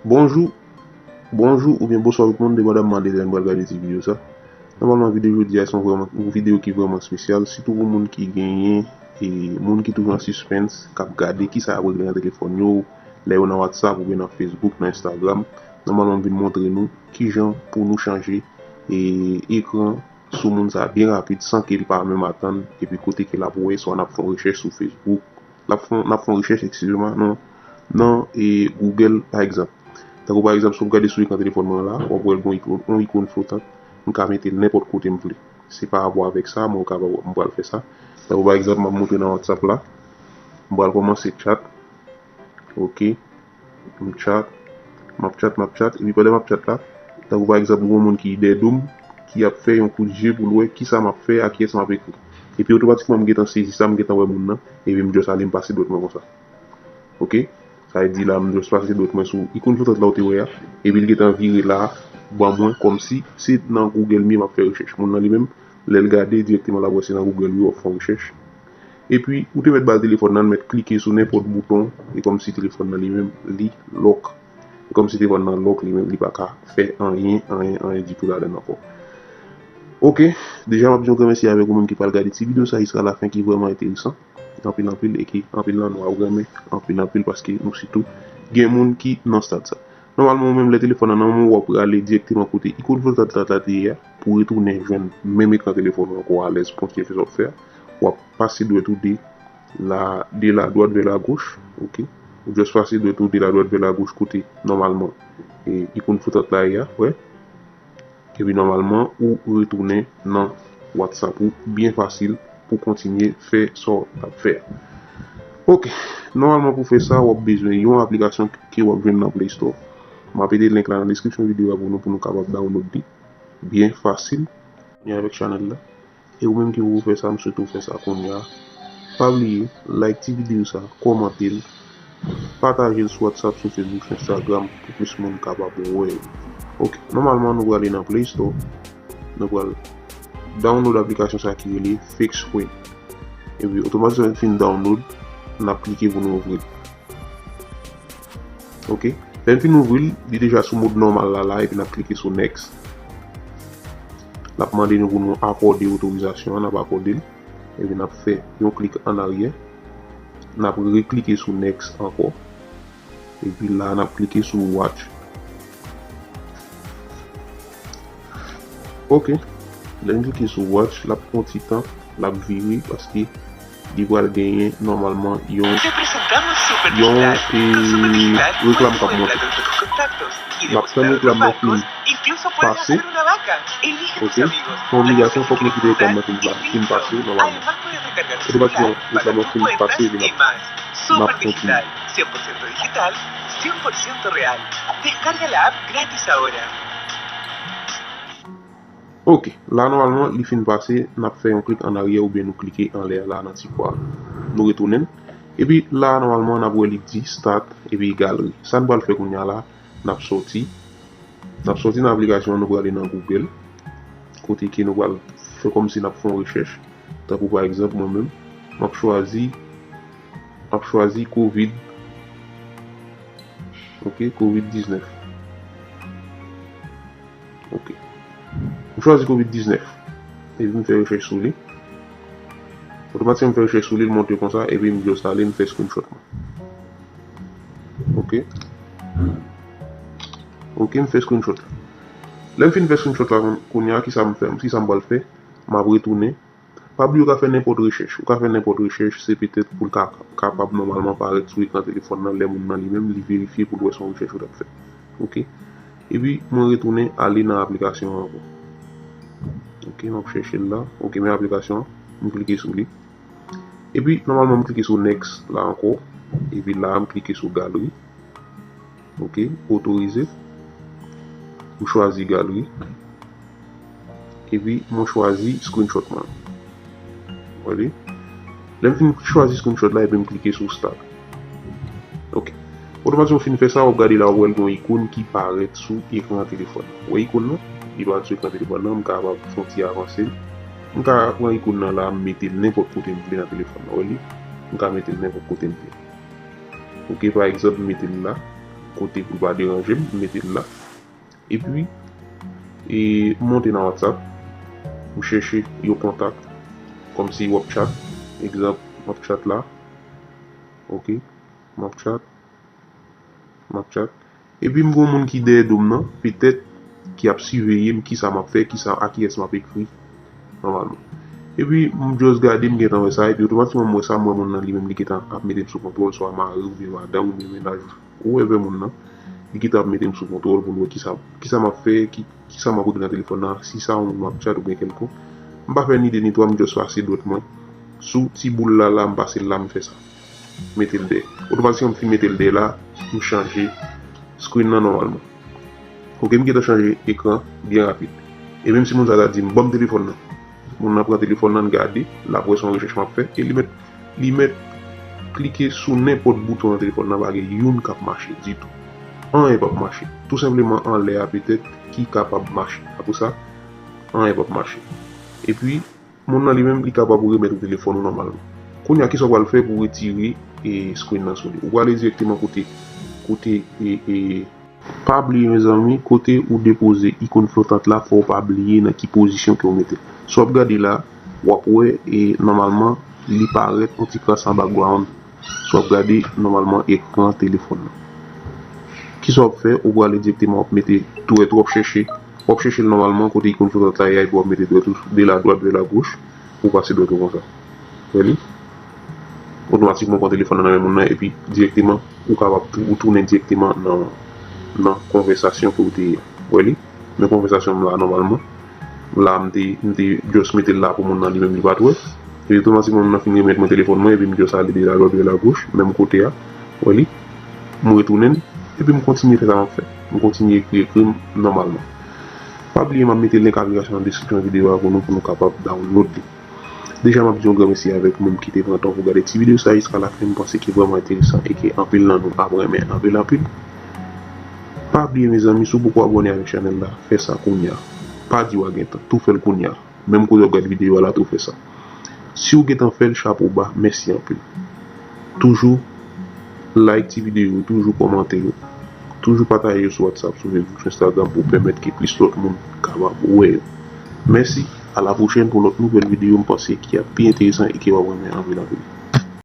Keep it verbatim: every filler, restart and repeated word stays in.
Bonjou, bonjou oubyen bonswa tout moun, depandaman de lè n pral gade ti videyo sa. Nòmalman, videyo jodi a se yon vrèman, yon videyo ki vrèman espesyal, sitou pou moun ki genyen, e moun ki toujou an sispens, k ap gade kisa y ap regle nan telefòn yo, lè yo nan WhatsApp oubyen nan Facebook, nan Instagram. Nòmalman, m vin montre nou kijan pou nou chanje, e ekran sou moun sa byen rapid san ke l pa menm atann, epi kote ke l ap wè, swa n ap fè yon rechèch sou Facebook, l ap fè, n ap fè yon rechèch, eskize m, nan, nan e, Google, pa egzanp. Tankou pa egzanp, si w ap gade sou ekran telefòn mwen an la, w ap wè l gen yon ikòn, yon ikòn flotant, m ka mete l nenpòt kote m vle. Se pa rapò avèk sa, mwen kapab, m pral fè sa. Tankou pa egzanp, m ap montre nan WhatsApp la, m pral kòmanse chat, ok, m chat, m ap chat, m ap chat, epi pandan m ap chat la, tankou pa egzanp, gen yon moun ki dèyè do m, ki ap fè yon kout je pou l wè kisa m ap fè, a kiyès m ap ekri. Epi otomatikman, m gentan sezi sa, m gentan wè moun nan, epi m just ale, m pase dwèt mwen konsa. Ok? Sa vle di la, m just pase dwèt mwen sou ikòn flotant la ou te wè a, epi l gentan vire la, ban mwen, kòmsi se nan Google m ye m ap fè rechèch. Moun nan li menm, lè l gade, dirèkteman l ap wè se nan Google wi w ap fè yon rechèch. Epi, ou te mèt ba l telefòn nan, l mèt klike sou nenpòt bouton, e kòmsi telefòn nan li menm, li lòk. E kòmsi telefòn nan lòk li menm, li pa ka fè anyen, anyen, anyen ditou ladan l ankò. Ok, deja m ap di yon gran mèsi avèk ou menm ki pral gade ti videyo sa jiska lafen ki vrèman enteresan. Anpil, anpil, e ke anpil nan nou ap renmen, anpil, anpil, paske nou sitou gen moun ki nan stad sa. Nòmalman, ou menm lè telefòn nan nan men w, w ap prale dirèkteman kote ikòn flotant la te ye a, pou w retounen jwenn menm ekran telefòn ou ankò alèz, kontinye fè sa w ap fè a. W ap pase dwèt ou de la, de la dwat vè la goch, ok? Ou just pase dwèt ou de la dwat vè la goch kote nòmalman, e, ikòn flotant la ye a, wè. Epi nòmalman, ou retounen nan WhatsApp ou byen fasil pou kontinye fè sa w t ap fè a. Ok, nòmalman pou fè sa, w ap bezwen yon aplikasyon ke w ap jwenn nan Play Store. M ap mete link la nan deskripsyon videyo a pou nou, pou nou kapab download li byen fasil. Byen avèk chanèl la. E ou menm ki poko fè sa, m swete w fè sa kounye a. Pa bliye, like ti videyo sa, kòmante l, pataje l sou WhatsApp, sou Facebook, sou Instagram, pou plis moun kapab wè l. Ok, nòmalman nou prale nan Play Store, nou pral download aplikasyon sa ki rele Fake Screen. Epi otomatikman l fin download, n ap klike pou nou ouvri l. Ok. Lè n fin ouvri l, li deja sou mòd nòmal la la, epi n ap klike sou Next. L ap mande nou pou nou akòde otorizasyon an, n ap akòde l. Epi n ap fè yon klik an aryè. N ap reklike sou Next ankò. Epi la, n ap klike sou Watch. Ok. Lè n klike sou Watch, l ap pran ti tan, l ap vire, paske li pral genyen nòmalman yon, yon, e, reklam k ap monte. N ap tann reklam nan fin pase. Ok? Se yon obligasyon, fòk nou kite reklam nan fin, fin pase, nòmalman. Otomatikman, reklam nan fin pase, epi n ap, n ap kontinye. Cien por ciento digital, cien por ciento real. Descarga la app gratis ahora. Ok, la nòmalman li fin pase, n ap fè yon klik an aryè oubyen nou klike anlè a la nan ti kwa a. Nou retounen l. Epi la nòmalman n ap wè li di start epi galri. Sa n pral fè kounye a la, n ap sòti. N ap sòti nan aplikasyon an, nou prale nan Google. Kote ke nou pral fè kòmsi n ap fè yon rechèch. Tankou pa egzanp mwen menm, m ap chwazi, m ap chwazi Covid. Ok, Covid diznèf. Ok. M chwazi Covid diznèf. Epi m fè rechèch sou li. Otomatikman m fè rechèch sou li, l monte konsa, epi m just ale, m fè screenshot mwen. Ok. Ok, m fè screenshot la. Lè m fin fè screenshot la, kounye a, kisa m fè? Kisa m pral fè? M ap retounen. Pa bliye ou ka fè nenpòt rechèch. Ou ka fè nenpòt rechèch, se petèt pou l ka kapab nòmalman parèt sou ekran telefòn nan, lè moun nan li menm, li verifye pou l wè se yon rechèch ou t ap fè. Ok. Epi, mwen retounen ale nan aplikasyon an ankò. Ok, m ap chèche l la. Ok, men aplikasyon an, m klike sou li. Epi, nòmalman, m klike sou Next la ankò. Epi la, m klike sou Galri. Ok, otorize. M chwazi Galri. Epi, mwen chwazi screenshot mwen. Wè li? Lè m fin chwazi screenshot la, epi m klike sou Start. Ok. Otomatikman, w fin fè sa, w ap gade la, w wè l gen yon ikòn ki parèt sou ekran telefòn nan. Wè ikòn nan? Li parèt sou ekran telefòn nan, m kapab fè yon ti avanse l. M ka pran ikòn nan la, m mete l nenpòt kote m vle nan telefòn nan. Wè li? M ka mete l nenpòt kote m vle. Ok, pa egzanp, m mete l la. kote pou l pa deranje m, m mete l la. Epi, e, m monte nan WhatsApp, m chèche yon kontak, kòmsi w ap chat, egzanp, m ap chat la, ok, m ap chat, m ap chat. Epi m gen yon moun ki dèyè do m nan, petèt, ki ap siveye m, kisa m ap fè, kisa, a kiyès m ap ekri, nòmalman. Epi, m just gade, m gentan wè sa, epi otomatikman m wè sa, m wè moun nan li menm li gentan ap mete m sou kontwòl, swa mari oubyen madanm oubyen mennaj ou wè vè moun nan, li gentan ap mete m sou kontwòl pou l wè kisa, kisa m ap fè, ki, kisa m ap regle nan telefòn nan, si sa yon moun m ap chat oubyen kèlkonk. M pa fè ni de ni twa, m just pase dwèt mwen sou ti boul la, la, m pase l la, m fè sa. Mete l dèyè. Otomatikman, m fin mete l dèyè la, m chanje screen nan nòmalman. Ok, m gentan chanje ekran byen rapid. E menm si moun sa ta di m, "Ban m telefòn nan." Moun nan pran telefòn nan, l gade, l ap wè se yon rechèch m ap fè, e li mèt, li mèt klike sou nenpòt bouton nan telefòn nan, pa gen youn k ap mache ditou. Anyen p ap mache. Tou senpleman anlè a petèt ki kapab mache. Apre sa, anyen p ap mache. Epi, moun nan li menm, li kapab remèt ou telefòn ou nòmalman. Kounye a, kisa w pral fè pou retire, e, screen nan sou li? Ou prale dirèkteman kote, kote, e, e, pa bliye, mezanmi, kote ou depoze ikòn flotant la, fò w pa bliye nan ki pozisyon ke w mete l. Si w ap gade la, w ap wè, e, nòmalman, li parèt yon ti kras an background. Si w ap gade, nòmalman, ekran telefòn nan. Kisa w ap fè? Ou prale dirèkteman, w ap mete dwèt ou, w ap chèche, w ap chèche l nòmalman, kote ikòn flotant la ye a, epi w ap mete dwèt ou de la dwat vè la goch, ou pase dwèt ou konsa. Wè li? Otomatikman, w pran telefòn nan nan men moun nan, epi dirèkteman, ou kapab tou, ou tounen dirèkteman nan, nan konvèsasyon ke w te ye a. Wè li? Men konvèsasyon m la, nòmalman. La, m te, m te just mete l la pou moun nan li menm li pa t wè. Epi otomatikman, moun nan fin remèt mwen telefòn mwen, epi m just ale de la dwat vè la goch, menm kote a. Wè li? M retounen l, epi m kontinye fè sa m ap fè. M kontinye ekri, ekri m nòmalman. Pa bliye, m ap mete link aplikasyon nan deskripsyon videyo a pou nou, pou nou kapab download li. Deja, m ap di yon gran mèsi avèk moun ki te pran tan pou gade ti videyo sa a jiska lafen. M panse ki vrèman enteresan e ke anpil nan nou ap renmen anpil, anpil. Pa bliye, mezanmi, si w poko abòne avèk chanèl la, fè sa kounye a. Pa di w a gen tan, tou fè l kounye a. Menm kote w ap gade videyo a la, tou fè sa. Si w gentan fè l, chapo ba, mèsi anpil. Toujou like ti videyo yo, toujou kòmante yo, toujou pataje yo sou WhatsApp, sou Facebook, sou Instagram pou pèmèt ke plis lòt moun kapab wè yo. Mèsi, a la pwochèn pou lòt nouvèl videyo m panse ki ap pi enteresan e ke w ap renmen anpil, anpil.